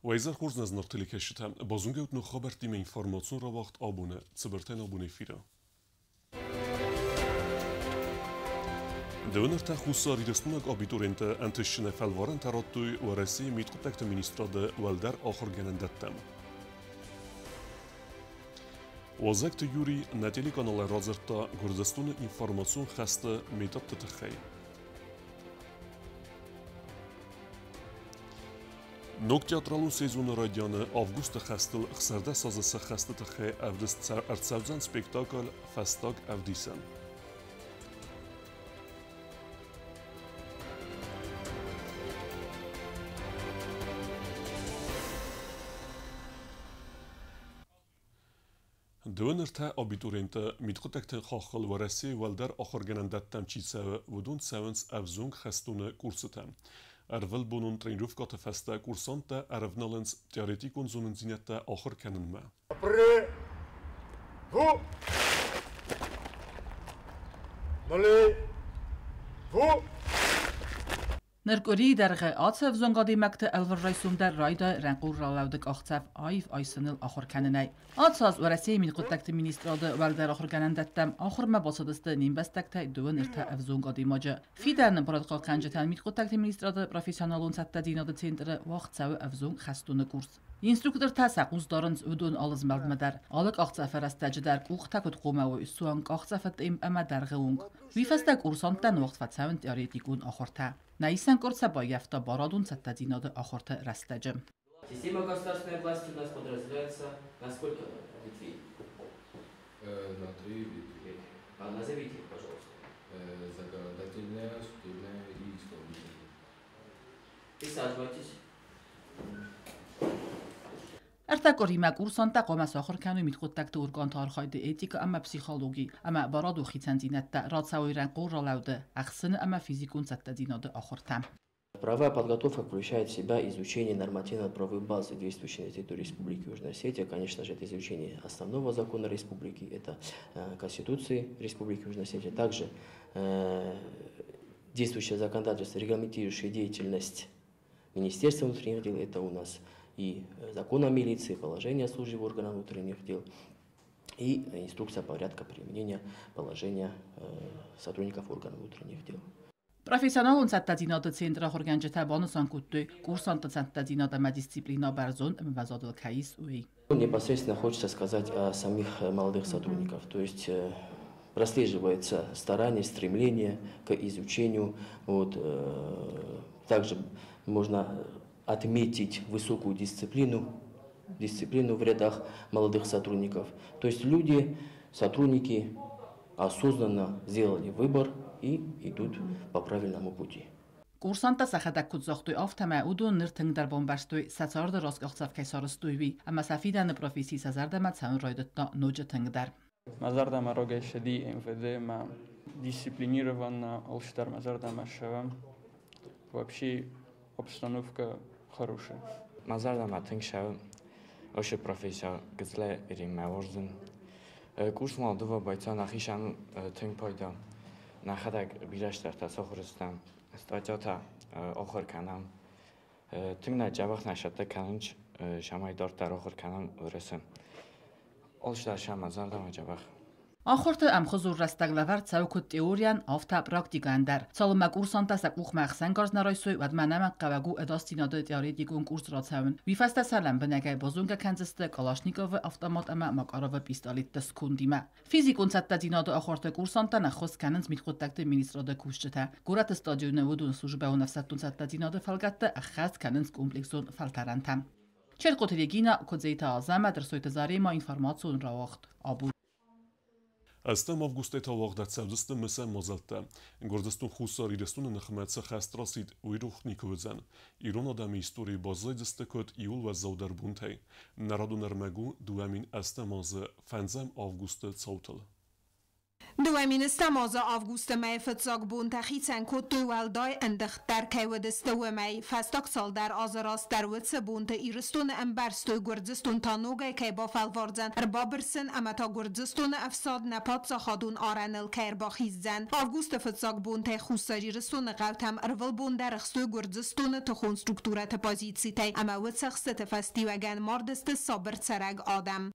Уӕ изӕр хорз, нӕ зынаргъ телекӕсджытӕ. Базонгӕ ут ног хабӕрттимӕ информацион рауагъд абоны Цыбыртӕн абоны эфиры. 23 хуссарирыстойнаг абитуриенттӕ ӕнтыстджынӕй фӕлварӕнтӕ радтой Уӕрӕсейы мидхъуыддӕгты министрады уӕлдӕр ахуыргӕнӕндӕттӕм. Уазӕгты Юрий нӕ телеканалӕй радзырдта Гуырдзыстоны информацион хӕсты методты тыххӕй. Ног театралон сезоны райдианы августы хӕстыл 16 азы сӕххӕсты тыххӕй ӕвдыст ӕрцӕудзӕн спектакль «Фӕстаг ӕвдисӕн». 23 абитуриенты мидхъуыддӕгты хаххыл Уӕрӕсейы уӕлдӕр ахуыргӕнӕндӕттӕм чи цӕуы, уыдон цӕуынц ӕвзонг хӕстоны курсытӕм. Ӕрвылбонон тренировкӕты фӕстӕ курсанттӕ ӕрӕвналынц теоретикон зонындзинӕдтӕ ахуыр кӕнынмӕ. Ву! Налево! Ныр къуырийы дӕргъы ацы ӕвзонг адӕймӕгты ӕрвылрайсом дӕр райдайы рӕнхъон ралӕуды къахдзӕф аив айсыныл ахуыр кӕнынӕй. Ацы аз Уӕрӕсейы мидхъуыддӕгты министрады уӕлдӕр ахуыргӕнӕндӕттӕм ахуырмӕ бацыдысты не мбӕстӕгтӕй 23 ӕвзонг адӕймаджы. Фидӕны барадхъахъхъӕнджытӕн мидхъуыддӕгты министрады профессионалон цӕттӕдзинады центры уагъд цӕуы ӕвзонг хӕстоны курс. Инструктортӕ сӕ хъус дарынц уыдон алы змӕлдмӕ дӕр, алы къахдзӕфы рӕстӕджы дӕр къухтӕ куыд хъуамӕ уой, суанг къахдзӕфы темп ӕмӕ дӕргъы онг. Уый фӕстӕ курсанттӕн уагъд фӕцӕуынц теоретикон ахуыртӕ. Нӕ исӕн къорд сӕ баййӕфта барадон цӕттӕдзинады ахуырты рӕстӕджы. Система государственной власти у нас подразделяется на сколько ветвей? На три ветви. А назовите их, пожалуйста. Законодательная, судебная и исполнительная. Присаживайтесь. Ӕртӕ къуыримӕ курсанттӕ хъуамӕ сахуыр кӕной мидхъуыддӕгты органты архайды этикӕ ӕмӕ психологи ӕмӕ барадон хицӕндзинӕдтӕ, рацӕуой рӕнхъон ралӕуды, ӕхсыны ӕмӕ физикон цӕттӕдзинады ахуыртӕ. Правовая подготовка включает в себя изучение нормативно-правовой базы, действующей на территории Республики Южная Осетия. Конечно же, это изучение основного закона республики, это Конституции Республики Южная Осетия. Также действующее законодательство, регламентирующее деятельность Министерства внутренних дел, это у нас и закон о милиции, положение о службе в органах внутренних дел, и инструкция порядка применения положения сотрудников органов внутренних дел. Профессионалон цӕттӕдзинады центры ахуыргӕнджытӕ банысан кодтой, курсантты цӕттӕдзинад ӕмӕ дисциплинӕ бӕрзонд ӕмвӕзадыл кӕй ис, уый. Непосредственно хочется сказать о самих молодых сотрудниках. То есть прослеживается старание, стремление к изучению. Вот, также можно отметить высокую дисциплину в рядах молодых сотрудников. То есть люди, сотрудники осознанно сделали выбор и идут по правильному пути. Курсанттӕ сӕхӕдӕг куыд загътой, афтӕмӕй уыдон ныр тынгдӕр бамбӕрстой, сӕ царды раст къахдзӕф кӕй сарӕзтой, уый, ӕмӕ сӕ фидӕны професси сӕ зӕрдӕмӕ цӕуын райдыдта ноджы тынгдӕр. Мӕ зӕрдӕмӕ рагӕй цыди МВД, мӕ дисциплинированно, алцыдӕр мӕ зӕрдӕмӕ цӕуы. Вообще обстановка хорошая. Мӕ зӕрдӕмӕ тынг цӕуы уыцы профессия гыццылӕй риммӕ уарзын. Курс молодого бойца нӕхицӕн тынг пайда. Нӕхӕдӕг бирӕ стӕртӕ сахуыр стӕм, статьятӕ ахуыр кӕнӕм. Тынг нӕ дзӕбӕх нӕ цӕттӕ кӕнынц, цӕмӕй дарддӕр ахуыр кӕнӕм Уӕрӕсе. Алцыдӕр сӕ мӕ зӕрдӕмӕ дзӕбӕх. Ахуырты ӕмхуызон рӕстӕг лӕвӕрд цӕуы куыд теорийӕн, афтӕ практикӕйӕн дӕр. Цалынмӕ курсанттӕ сӕ къухмӕ ӕхсӕнгарз нӕ райсой, уӕдмӕ ӕнӕмӕнгхъӕуӕг у ӕдасдзинады теоретикон курс рацӕуын. Уый фӕстӕ сӕ лӕмбынӕгӕй базонгӕ кӕндзысты Калашниковы автомат ӕмӕ Макаровы пистолетты скондимӕ. Физикон цӕттӕдзинады ахуырты курсанттӕн ӕххуыс кӕнынц мидхъуыддӕгты министрады кусджытӕ. Горӕты стадионы уыдон службӕйон ӕфсӕддон цӕттӕдзинады фӕлгӕтты ӕххӕст кӕнынц комплексон фӕлтӕрӕнтӕ. Черкъоты Регина, Куыдзеты Азӕмӕт, Ӕрсойты Заремӕ, информацион рауагъд абон. 8 августӕй та уагъд ӕрцӕудзысты мысӕн мадзӕлттӕ. Гуырдзыстон Хуссар Ирыстоны ныхмӕ цы хӕст рацыд, уый рох никуы уыдзӕн. Ирон адӕмы историйы баззайдзысты куыд иууыл уӕззаудӕр бонтӕй. Нӕ радон ӕрмӕг у 2008 азы 5 августы цаутыл. 2010 азы августы мӕйы фыццаг бонтӕ хицӕн кодтой уӕлдай ӕндыгъддӕр кӕй уыдысты, уымӕй. Фӕстаг цалдӕр азы растдӕр уыцы бонты Ирыстоны ӕмбӕрстой, Гуырдзыстон та ногӕй кӕй бафӕлвардзӕн ӕрбабырсын ӕмӕ та Гуырдзыстоны ӕфсад нӕ паддзахадон арӕныл кӕй ӕрбахиздзӕн. Августы фыццаг бонтӕй Хуссар Ирыстоны хъӕутӕм ӕрвылбон дӕр ӕхстой Гуырдзыстоны тыхон структурӕты позицитӕй ӕмӕ уыцы ӕхстыты фӕстиуӕгӕн мардысты сабыр цӕрӕг адӕм.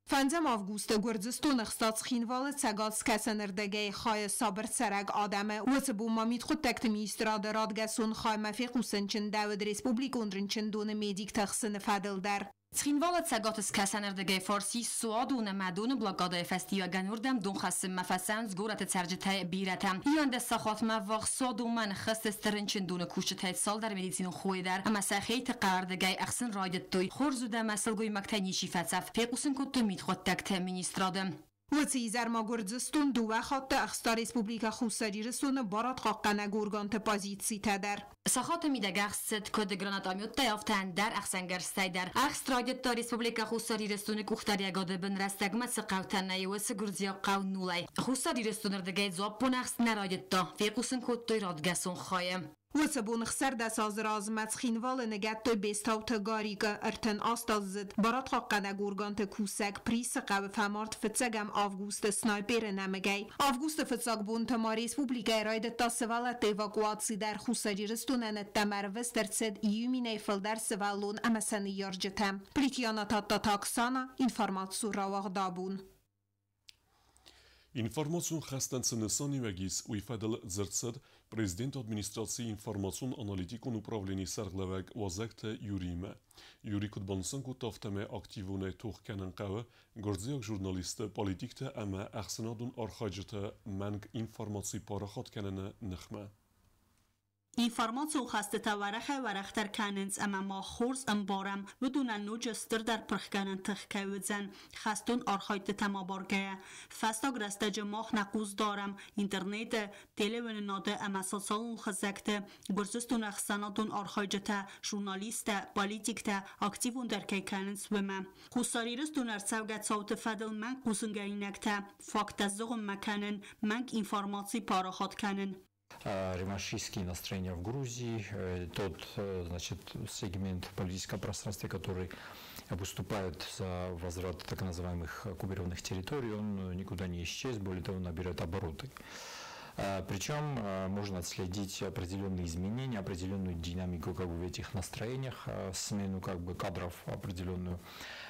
5 августы Гуырдзыстоны ӕхста Цхинвалы цӕгат-скӕсӕнырдыгӕй хайы сабыр цӕрӕг адӕмы. Уыцы бон ма мидхъуыддӕгты министрады радгӕсон хаймӕ фехъусын чындӕуыд республикон рынчындоны медикты ӕхсыны фӕдыл дӕр. Цхинвалы цӕгат-скӕсӕнырдыгӕй фарс ис Суадон ӕмӕ доны блокадӕйы фӕстиуӕгӕн уырдӕм дон хӕссынмӕ фӕцӕуынц горӕты цӕрджытӕй бирӕтӕ. 11 сахатмӕ ӕввахс Суадонмӕ ныххызтысты рынчындоны кусджытӕй цалдӕр медицинон хойы дӕр ӕмӕ сӕ хейты хъӕрдыгӕй ӕхсын райдыдтой. Хорз уыд ӕмӕ сылгоймӕгтӕй ничи фӕцӕф, фехъусын кодтой мидхъуыддӕгты министрады. Уыцы изӕр ма Гуырдзыстон дыууӕ хатты ӕхста Республикӕ Хуссар Ирыстоны барадхъахъхъӕнӕг органты позицитӕ дӕр. Сахаты мидӕг ӕхст цыд куыд гранатометтӕй, афтӕ ӕндӕр ӕхсӕнгӕрзтӕй дӕр. Ӕхст райдыдта Республикӕ Хуссар Ирыстоны къухдариӕгады бын рӕстӕгмӕ цы хъӕутӕ нӕй, уыцы гуырдзиаг хъӕу Нулӕй. Хуссар Ирыстоны рдыгӕй дзуаппон ӕхст нӕ райдыдта, фехъусын кодтой радгӕсон хайы. Уыцы бон 16 азы размӕ Цхинвалы ныгӕдтой Бестауты Гарикы 38-аздзыд барадхъахъхъӕнӕг органты кусӕг Присы хъӕуы фӕмард 1 августы снайперы нӕмыгӕй. Августы фыццаг бонты ма республикӕйы райдыдта сывӕллӕтты эвакуаци дӕр. Хуссар Ирыстонӕн ӕддӕмӕ ӕрвыст ӕрцыд иу минӕй фылдӕр сывӕллон ӕмӕ сӕ ныййарджытӕ. Плитиана Тадтаты Оксана, информацион рауагъд «Абон». Информацион хӕстӕн цы нысаниуӕг ис, уый фӕдыл дзырд цыд президенты администрацийы информацион-аналитикон управленийы сӕргълӕууӕг Уазӕгты Юриимӕ. Юрий куыд банысан кодта, афтӕмӕй активонӕй тох кӕнын хъӕуы гуырдзиаг журналистты, политиктӕ ӕмӕ ӕхсӕнадон архайджыты мӕнг информаци парахат кӕныны ныхмӕ. Информацион хӕстытӕ уӕрӕхӕй-уӕрӕхдӕр кӕнынц ӕмӕ мах хорз ӕмбарӕм, уыдонӕн ноджы стырдӕр пырхгӕнӕн тых кӕй уыдзӕн хӕстон архайдтытӕм абаргӕйӕ. Фӕстаг рӕстӕджы мах нӕ хъус дарӕм интернеты, телеуынынады ӕмӕ социалон хызӕгты Гуырдзыстоны ӕхсӕнадон архайджытӕ, журналисттӕ, политиктӕ активондӕр кӕй кӕнынц, уымӕ. Хуссар Ирыстоны ӕрцӕугӕ цауты фӕдыл мӕнг хъусынгӕнинӕгтӕ, факттӕ зыгъуыммӕ кӕнын, мӕнг информаци парахат кӕнын. Реваншистские настроения в Грузии, тот, значит, сегмент в политическом пространстве, который выступает за возврат так называемых оккупированных территорий, он никуда не исчез, более того, набирает обороты. Причем можно отследить определенные изменения, определенную динамику как бы в этих настроениях, смену как бы кадров определенную.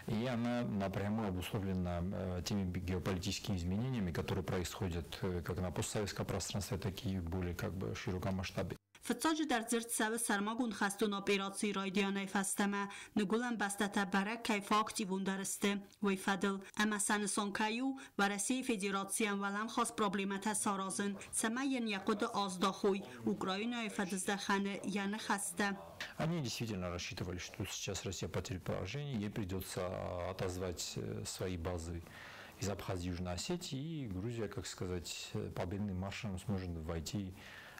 И она напрямую обусловлена теми геополитическими изменениями, которые происходят как на постсоветском пространстве, так и в более как бы широком масштабе. Фыццаджыдӕр дзырд цӕуы сӕрмагонд хӕстон операцийы райдианӕй фӕстӕмӕ ныгуылӕн бӕстӕтӕ бӕрӕг кӕй фӕактивондӕр сты, уый фӕдыл. Ӕмӕ сӕ нысан кӕй у Уӕрӕсейы Федерацийӕн уӕлӕмхас проблемӕтӕ саразын, цӕмӕй йын йӕ хъуыды аздахой Украинӕйы фӕдыздӕхӕны йӕ ныхӕстӕ. Они действительно рассчитывали, что сейчас Россия потерпит поражение, ей придется отозвать свои базы из Абхазии, Южной Осетии, и Грузия, как сказать, победным маршем сможет войти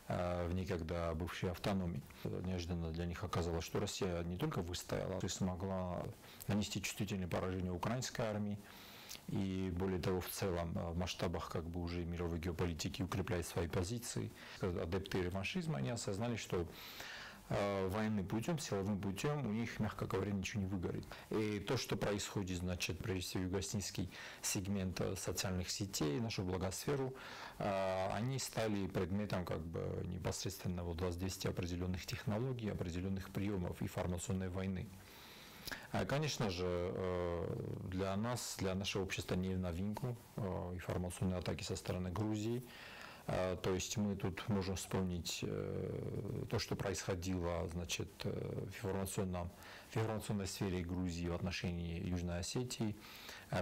в некогда бывшей автономии. Неожиданно для них оказалось, что Россия не только выстояла, но и смогла нанести чувствительное поражение украинской армии и, более того, в целом в масштабах как бы уже мировой геополитики укрепляет свои позиции. Адепты реваншизма, они осознали, что военным путем, силовым путем у них, мягко говоря, ничего не выгорит. И то, что происходит, значит, прежде всего, юго-осетинский сегмент социальных сетей, нашу блогосферу, они стали предметом как бы непосредственно вот воздействия определенных технологий, определенных приемов информационной войны. Конечно же, для нас, для нашего общества не в новинку информационные атаки со стороны Грузии. То есть мы тут можем вспомнить то, что происходило, значит, в информационной сфере Грузии в отношении Южной Осетии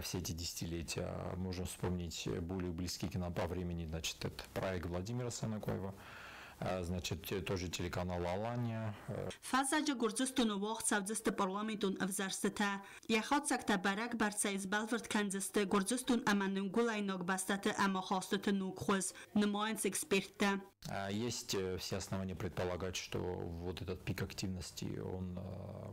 все эти десятилетия. Можем вспомнить более близкий к нам по времени, значит, это проект Владимира Санакоева, Значит, тоже телеканал «Алания». Фӕззӕджы Гуырдзыстоны уагъд цӕудзысты парламентон ӕвзӕрстытӕ. Йӕ хатдзӕгтӕ бӕрӕг бӕрцӕй сбӕлвырд кӕндзысты Гуырдзыстон ӕмӕ ныгуылӕйнаг бӕстӕты ӕмахастыты ног хуыз, нымайынц эксперттӕ. Есть все основания предполагать, что вот этот пик активности, он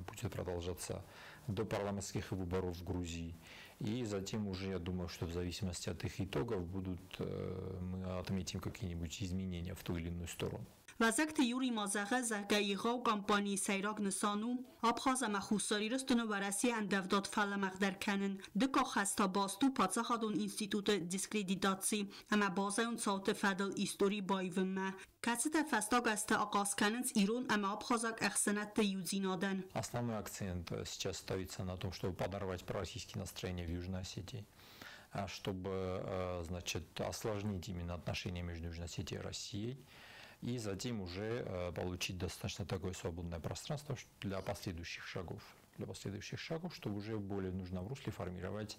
будет продолжаться до парламентских выборов в Грузии. И затем уже, я думаю, что в зависимости от их итогов будут, мы отметим какие-нибудь изменения в ту или иную сторону. Вазӕгты Юрий ма зӕгъы, зӕгъгӕ, егъау кампанийы сӕйраг нысан у Абхаз ӕмӕ Хуссар Ирыстоны Уӕрӕсейы ӕндӕвдад фӕлӕмӕгъдӕр кӕнын. Дыккаг хӕс та баст у паддзахадон институты дискредитаци ӕмӕ базӕйон цауты фӕдыл истори баивынмӕ, кӕцытӕ фӕстаг азты ахъаз кӕнынц ирон ӕмӕ абхазаг ӕхсӕнадты иудзинадӕн. Основной акцент сейчас ставится на том, чтобы подорвать пророссийские настроения в Южной Осетии, чтобы, значит, осложнить именно отношения между Южной Осетией и Россией, и затем уже получить достаточно такое свободное пространство для последующих шагов. Для последующих шагов, чтобы уже в более нужном русле формировать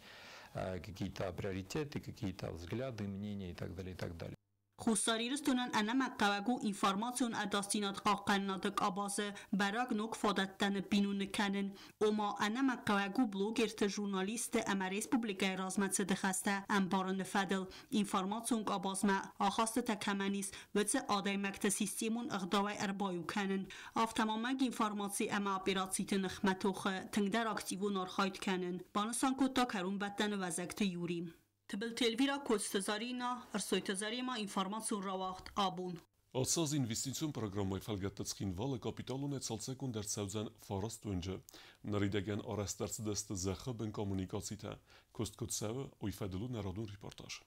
какие-то приоритеты, какие-то взгляды, мнения и так далее, и так далее. Хуссар Ирыстонӕн ӕнӕмӕнгхъӕуӕг у информацион ӕдасдзинад хъахъхъӕнынады къабазы бӕрӕг ног фадӕттӕ ныббиноныг кӕнын. Ома, ӕнӕмӕнгхъӕуӕг у блогерты, журналистты ӕмӕ республикӕйы размӕцыды хӕстӕ ӕмбарыны фӕдыл информацион къабазмӕ ахастытӕ кӕмӕн ис, уыцы адӕймӕгты системон ӕгъдауӕй ӕрбаиу кӕнын. Афтӕ ма мӕнг информаци ӕмӕ операциты ныхмӕ тохы тынгдӕр активон архайд кӕнын, банысан кодта кӕронбӕттӕны Уазӕгты Юри. Тыбылты Эльвира, Коцты Зарина, Ӕрсойты Заремӕ, информацион рауагъд «Абон». Ацы аз инвестицион программӕйы фӕлгӕтты Цхинвалы капиталонӕй цалцӕггонд ӕрцӕудзӕн фараст уынджы. Ныридӕгӕн арӕзт ӕрцыдысты зӕххы бын коммуникацитӕ. Куыст куыд цӕуы, уый фӕдыл у нӕ радон репортаж.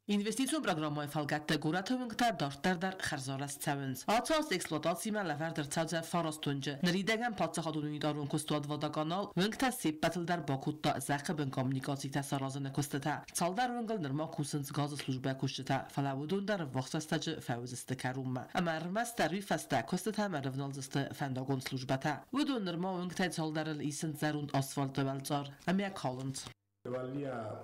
Инвестицион программӕйы фӕлгӕтты горӕты уынгтӕ дарддӕр дӕр хӕрзарӕзт цӕуынц. Ацы аз эксплуатацимӕ лӕвӕрд ӕрцӕудзӕн фараст уынджы. Ныридӕгӕн паддзахадон унитарон куыстуат «Водоканал» уынгтӕ се ппӕтыл дӕр бакодта зӕххы бын коммуникацитӕ саразыны куыстытӕ. Цалдӕр уынгыл нырма кусынц газы службӕйы кусджытӕ, фӕлӕ уыдон дӕр ӕввахс рӕстӕджы фӕуыдзысты кӕронмӕ. Ӕмӕ ӕрмӕстдӕр уый фӕстӕ куыстытӕм ӕрӕвналдзысты фӕндагон службӕтӕ. Уыдон нырма уынгтӕй цалдӕрыл исынц зӕронд асфальты уӕлцъар ӕмӕ йӕ калынц. Валия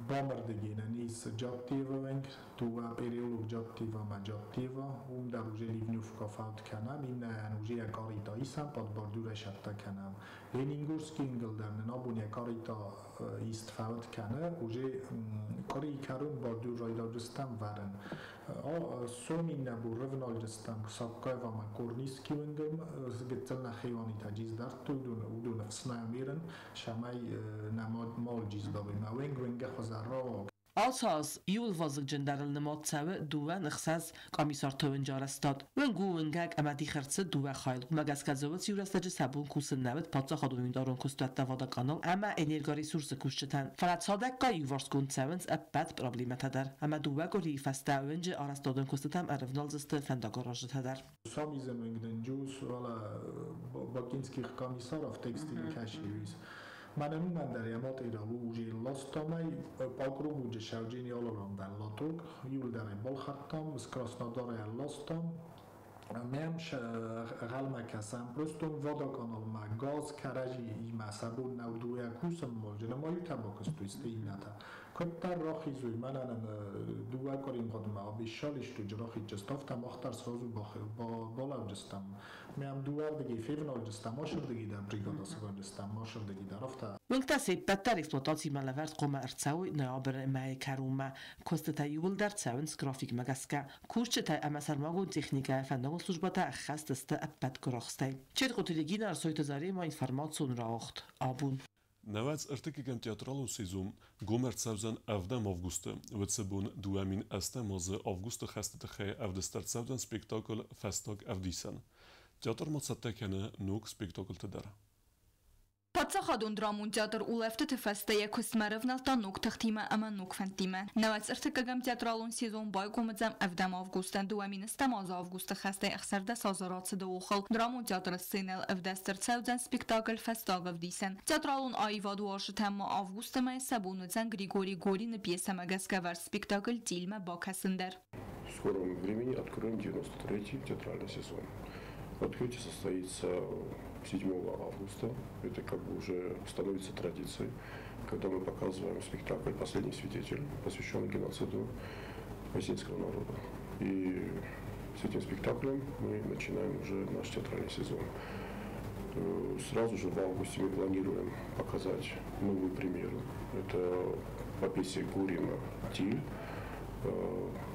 бамардыгена ис Джаттева венг, туа переулок Джаттева ма Джаттева, ум дар уже ливневка фаут канам, инна уже карита исам под бордюра шатта канам. Ленингорский ингл дар набун карита ист фаут кана, уже кари карун бордюр райдарджистам варен. А сом инна бу рывналджистам Саккаева ма Корниски венгем, гетцелна хивани таджиз дарту, удун фснамирен, шамай намад малджиздавима венг венге хазарра. Ацы аз иууыл вазыгджындӕрыл нымад цӕуы 26 къамисарты уынджы арӕзтад. Уынг у уынгӕг ӕмӕ дих ӕрцыд дыууӕ хайыл. Уымӕ гӕсгӕ дзы уыцы иу рӕстӕджы сӕ бон кусын нӕ уыд паддзахадон унитарон куыстуӕттӕ «Водоканал» ӕмӕ «Энергоресурс»-ы кусджытӕн. Фӕлӕ цадӕггай иуварсгонд цӕуынц ӕппӕт проблемӕтӕ дӕр. Ӕмӕ дыууӕ къуырийы фӕстӕ уынджы арӕзтадон куыстытӕм ӕрӕвналдзысты фӕндагаразджытӕ дӕр. Самизем венгден джус, вала бакинских комиссаров текстиль кашивис. Манен уман дар я материал уже ластамай по кругу же шавджини алаландан латок, юлдар балхаттам, с Краснодара ластам. Мем غلمکسم просто водоканал ма газ каражи има сабун нав дуя кусам молжена ма ютабокс то есть ината куттар рахизуй манан дуа корим қадма абишалиш ту ҷрахи ҷастофтам ахтар сразу балавҷастам мем дуар диги февналҷастам ашр диги дар бригада саганҷастам ашр диги дар афта. Уынгтӕ се ппӕт дӕр эксплуатацимӕ лӕвӕрд хъуамӕ ӕрцӕуой ноябры мӕйы кӕронмӕ. Куыстытӕ иууылдӕр цӕуынц графикмӕ гӕсгӕ. Кусджытӕ ӕмӕ сӕрмагонд техникӕйӕ фӕндагон службӕтӕ ӕххӕст сты ӕппӕт гуырахстӕй. Четкъоты Регина, Ӕрсойты Заремӕ, информацион рауагъд «Абон». 93-ӕм театралон сезон гом ӕрцӕудзӕн 7 августы. Уыцы бон 2008 азы августы хӕсты тыххӕй ӕвдыст ӕрцӕудзӕн спектакль «Фӕстаг ӕвдисӕн». Театр ма цӕттӕ кӕны ног спектакльтӕ дӕр. Паддзахадон драмон театр улӕфтыты фӕстӕ йӕ куыстмӕ рывнӕлдта ног тыхтимӕ ӕмӕ ног фӕндтимӕ. 93-ӕм театралон сезон байгом уыдзӕн 7 августы, 2008 азы августы хӕстӕй 16 азы рацыды охыл. Драмон театры сценӕйыл ӕвдыст ӕрцӕудзӕн спектакль «Фӕстаг ӕвдисӕн». Театралон аивад уарзджытӕн ма августы мӕйы сӕ бон уыдзӕн Григорий Горины пьесӕмӕ гӕсгӕ вӕрд спектакль «Тильмӕ» бакӕсын дӕр. В скором времени откроем 93-й театральный сезон. Открытие состоится 7 августа. Это как бы уже становится традицией, когда мы показываем спектакль «Последний свидетель», посвященный геноциду осетинского народа. И с этим спектаклем мы начинаем уже наш театральный сезон. Сразу же в августе мы планируем показать новую премьеру. Это по пьесе Гурина «Тиль».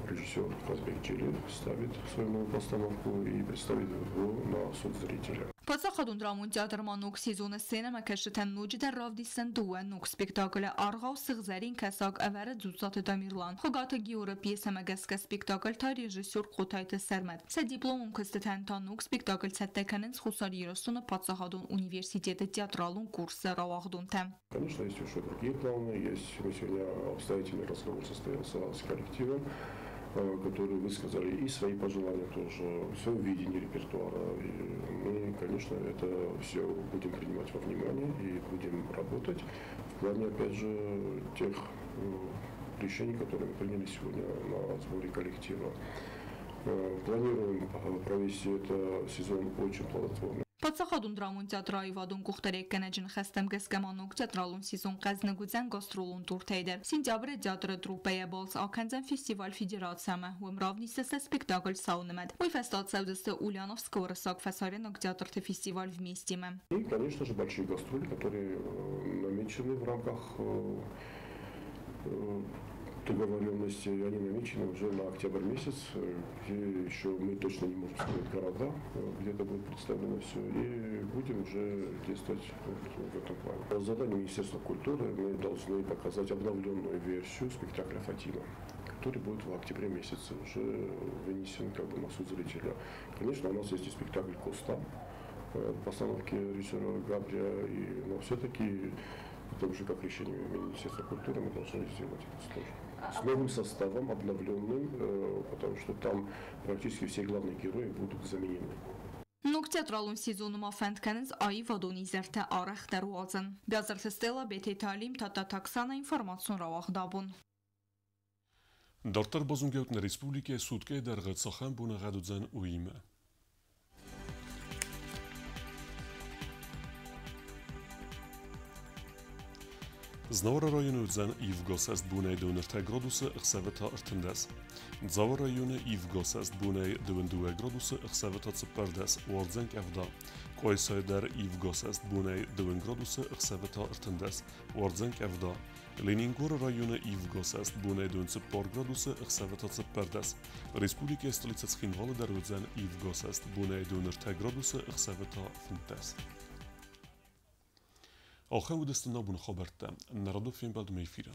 Режиссер Казбек Джелиев ставит свою новую постановку и представит его на суд зрителя. Паддзахадон драмон театры ма ног сезоны сценӕмӕкӕсджытӕн ноджыдӕр равдисдзӕн дыууӕ ног спектаклы «Аргъау Сыгъзӕрин кӕсаг» ӕвӕры Дзуццаты Тамерлан. Хуыгаты Георы пьесӕмӕ гӕсгӕ спектакль та режиссер Хъотайты Сӕрмӕт. Сӕ дипломон куыстытӕн та ног спектакль цӕттӕ кӕнынц Хуссар Ирыстоны паддзахадон университеты театралон курсы рауагъдонтӕ. Конечно, есть еще другие планы. Есть, мы сегодня обстоятельный разговор состоялся с коллективом, которые высказали и свои пожелания тоже, свое видение репертуара. И мы, конечно, это все будем принимать во внимание и будем работать в плане, опять же, тех решений, которые мы приняли сегодня на сборе коллектива. Планируем провести этот сезон очень плодотворно. Паддзахадон драмон театры аивадон къухдариуӕггӕнӕджы ныхӕстӕм гӕсгӕ ма ног театралон сезон хъӕзныг уыдзӕн гастролон туртӕй дӕр. Сентябры театры труппӕйӕ балц акӕндзӕн фестиваль Федерацимӕ. Уым равдисдзысты спектакль «Сау нымӕт». Уый фӕстӕ ацӕудзысты Ульяновскы уырыссаг фӕсарӕйнаг театрты фестиваль «Вместе»-мӕ. И, конечно же, большие гастроли, которые намечены в рамках договоренности, они намечены уже на октябрь месяц, где еще мы точно не можем сказать города, где это будет представлено все, и будем уже действовать в этом плане. Задание Министерства культуры мы должны показать обновленную версию спектакля «Фатима», который будет в октябре месяце уже вынесен как бы на суд зрителя. Конечно, у нас есть и спектакль «Коста» постановки режиссера Габрия, но все-таки это уже как решение Министерства культуры мы должны сделать это тоже. С новым составом, обновленным, потому что там практически все главные герои будут заменены. Ног театралон сезоны ма фӕнд кӕнынц аивадон изӕртӕ арӕхдӕр уадзын. Бязырты Стелла, Бететы Алим, Тата Таксана, информацион рауагъд абон. Дарддӕр базонгӕут нӕ республикӕйы суткӕйы дӕргъы цахӕм боныгъӕд уыдзӕн, уыимӕ. Знауыры районы уыдзӕн ивгӕсӕст бонӕй 23 градусы, ӕхсӕвы та 13. Дзауы районы ивгӕсӕст бонӕй 22 градусы, ӕхсӕвы та 14, уардзӕн къӕвда. Къуайсайы дӕр ивгӕсӕст бонӕй 2 градусы, ӕхсӕвы та 13, уардзӕн къӕвда. Ленингоры районы ивгӕсӕст бонӕй 24 градусы, ӕхсӕвы та 14. Республикӕйы столицӕ Цхинвалы дӕр уыдзӕн ивгӕсӕст бонӕй 23 градусы, ӕхсӕвы та 15. Ахӕм уыдысты нӕ абоны хабӕрттӕ. Нӕ радон фембӕлдмӕ эфиры.